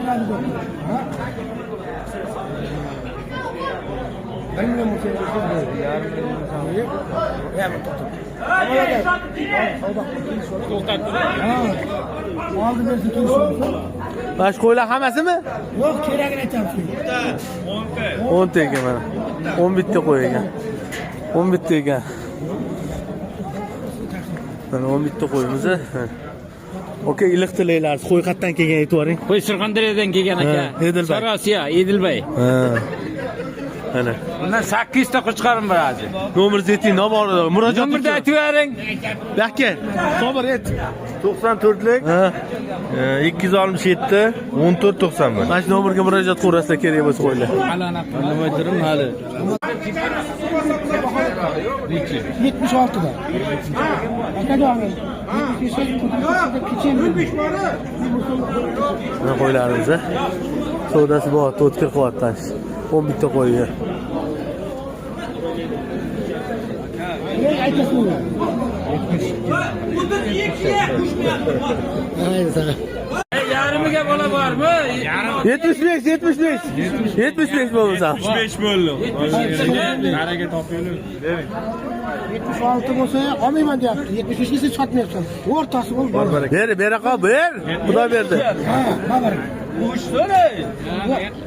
Ha? 1 million bo'lsa ya, to'xtab. To'xtab turing. Oldi bersin, kelishsin. Mana shu qo'ylar hammasimi? Yo'q, keragini aytyapsiz. 10 ta ekan mana. 11 ta qo'y ekan. 11 ta ekan. Mana 11 ta qo'yimiz. Aka, iliq tilaylar. Qo'y qayerdan kelgan, aytib yuboring. Qo'y Surxondaryodan kelgan aka. Ha, Edilbay. Sarosiya, Edilbay. Ha. Mana. Bundan 800 ta qo'chqorim bor hozir. Nomeringizni ayting, nomor murojaat. Nomerni aytib bering. Aka, sobir et. 94lik Ha. 267 14 91. Mana shu nomerga murojaat qilaverasizlar kerak bo'lsa qo'ylar. Nima aytirim hali? 76da. Akajon, 75 Mana qo'ylarimiz. Savdosi bor, o'tkir qilyapti. 11 ta qo'yga. Aytasizmi? Yarmiga bola bormi? 75, 75. 75 bo'lmasa. 5 bo'ldi. 76 bo'lsa olmayman deyapti. 75 desa sotmayapsan. O'rtasi bo'ldi. Ber, bera qol, ber. Xudo berdi. Ha, babar.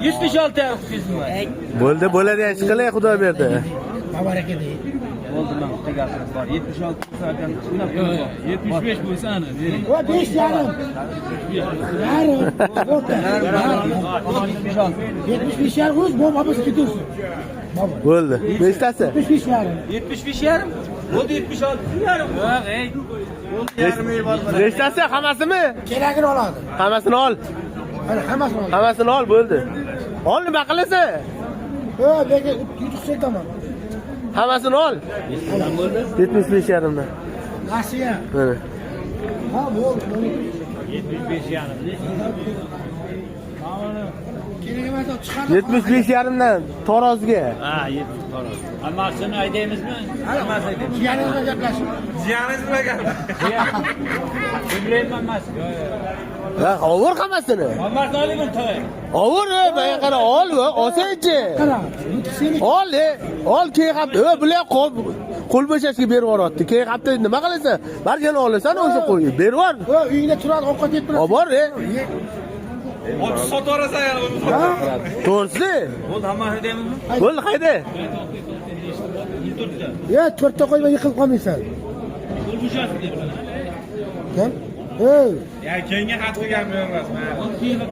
76 qilsizmi? Bo'ldi, bo'ladigan ish qilay, Xudo berdi. Babar aka deydi. Bo'ldi, men bitta gapim bor. 76 bo'lsa aka, 75 bo'lsa ana bering. Va 5 yarim. Yarim. O'rta. 75 yarim o'z bu babasi ketaversin. Baba. Bo'ldi. Beshtasi. 75 yarim. 75 yarim. Bo'ldi 76 yarim. Yo'q, ey. Beshtasi hammasimi? Keragini oladi. Hammasini ol. Mana hammasini oladi. Hammasini ol, bo'ldi. Ol, nima qilasan? Yo, lekin yutuq setaman. Hammasini ol. 75 yarimdan. Nasiya. Mana. Ha, bo'ldi. 75 yarim. Kerak emas, chiqardi. 75 yarimdan tarozga. Ha, 70 to'g'ri. Hammasini aytaymizmi? Jiyaningiz bilan gaplashing. Jiyaningiz bilan gap. Bilmayman hammasini. Ha, ovur hammasini. Hammasini olaymi, to'y? Ovur, ey, menga qara, ol, olsangchi. Qara, yutuq seniki. Ol, ey, ol, keyin hafta, ey, bular qo'l bo'shashga berib yuboryapti. Keyin hafta nima qilasan? Bargani olasan o'sha qo'yni. Berib yubor. Yo, uyingda turadi, ovqat yeb turadi. Olib bor, ey. Olib sotib yuborasan yana o'zing. To'g'risi. Bo'ldi, hammasini aytaymizmi? Bo'ldi, hayda. Ya, to'rtta qo'yma, yiqilib qolmaysan. Kim? Ey, Ya keyingi xatga gap bermasman.